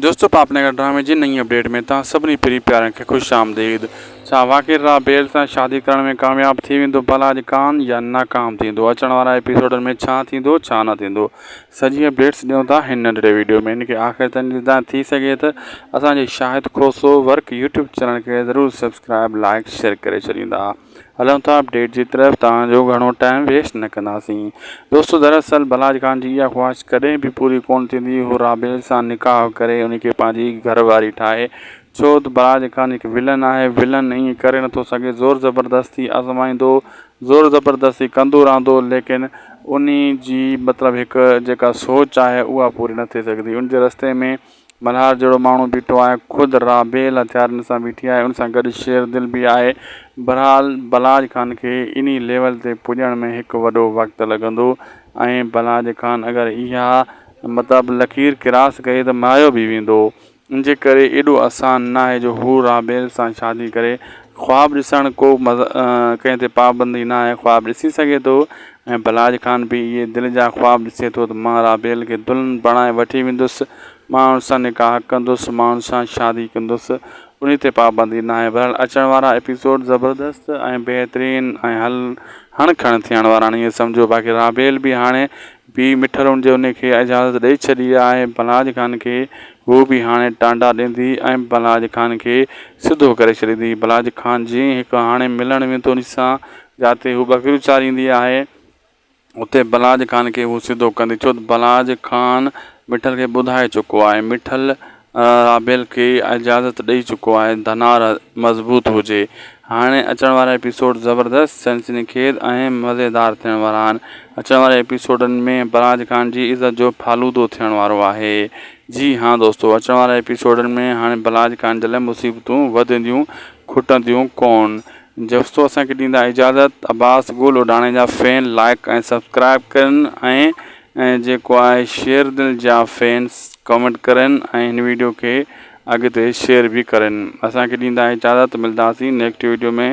دوستو پاپ نگر ڊرامي جي نئين اپڊيٽ ۾ توهان سڀني پرين پيارن کي خوش آمديد. ڇا واقعي رابيل سان شادي ڪرڻ ۾ ڪامياب ٿي ويندو بلاج خان يا ناڪام ٿيندو اچڻ وارا ايپيسوڊن ۾ ڇا ٿيندو ڇا نه ٿيندو سڄي اپڊيٽس ڏيون ٿا هن ننڍڙي ويڊيو ۾ ان کي آخر تائين ڏسندا ٿي سگهي ته اسان جي Shahid Khoso work YouTube channel کي ضرور سبسڪرائب لائڪ شيئر ڪري ڇڏيندا. هلون ٿا اپڊيٽ جي طرف توهان جو گهڻو ٽائيم ويسٽ نه ڪنداسين دوستو دراصل بلاج خان جي اها خواهش ڪڏهن به پوري ڪونه ٿيندي هو رابيل سان نڪاح ڪري ان کي پنهنجي گهر واري ٺاهي ڇو ته بلاج خان هڪ ولن آهي ولن ائين ڪري نٿو سگهي زور زبردستي آزمائيندو زور زبردستي ڪندو رهندو ليڪن ان جي مطلب هڪ جيڪا سوچ آهي اها پوري نه ٿي سگهندي ان جي رستي ۾ ملهار جهڙو ماڻهو بيٺو آهي، خود رابيل هٿيارن سان بيٺي آهي، ان سان گڏ شير دل به آهي. بھرحال بلاج خان کي انهي ليول تي پڄڻ ۾ هڪ وڏو وقت لڳندو ۽ بلاج خان اگر اها مطلب لڪير ڪراس ڪئي ته ماريو به ويندو. ان جي ڪري ايڏو آسان ناهي جو هو رابيل سان شادي ڪري. خواب ڏسڻ ڪو ڪنهن تي پابندي ناهي، خواب ڏسي سگهي ٿو ۽ بلاج خان به اهي دل جا خواب ڏسي ٿو ته مان رابيل کي دلهن بڻائي وٺي ويندس، مان ان سان نڪاح ڪندس، مان ان سان شادي ڪندس، انهي تي پابندي ناهي. بهرحال اچڻ وارا ايپيسوڊ زبردست ۽ بهترين ۽ هل هڻ کڻ ٿيڻ وارا آهن ائين سمجهو باقي رابيل به هاڻي به مٺل ان جي انهي کي اجازت ڏئي ڇڏي آهي بلاج خان کي هو به هاڻي ٽانڊا ڏيندي ۽ بلاج خان کي سڌو ڪري ڇڏيندي بلاج خان جيئن هڪ هاڻي ملڻ ويندو انهي سان جاتي هو ٻڪريون چاريندي آهي، اتي بلاج خان کي هو سڌو ڪندي، ڇو ته بلاج خان مٺل کي ٻڌائي چڪو آهي. مٺل رابيل کي اجازت ڏئي چڪو آهي. ڌنار مضبوط هجي. هاڻي اچڻ وارا ايپيسوڊ زبردست، سنسني خيز ۽ مزيدار ٿيڻ وارا آهن. اچڻ واري ايپيسوڊن ۾ بلاج خان جي عزت جو فالودو ٿيڻ وارو آهي. جي ها دوستو اچڻ وارا ايپيسوڊن ۾ هاڻي بلاج خان جي لاء مصيبتون وڌنديون کٽنديون ڪون. دوستو اسان کي ڏيندا اجازت عباس گل اڏاڻي جا فين لائڪ ۽ سبسڪرائب ڪرن ۽ جيڪو آهي شير دل جا فينس ڪمينٽ ڪرن ۽ هن ويڊيو کي اڳتي شيئر به ڪرن اسان کي ڏيندا اجازت ملداسين نيڪسٽ ويڊيو ۾.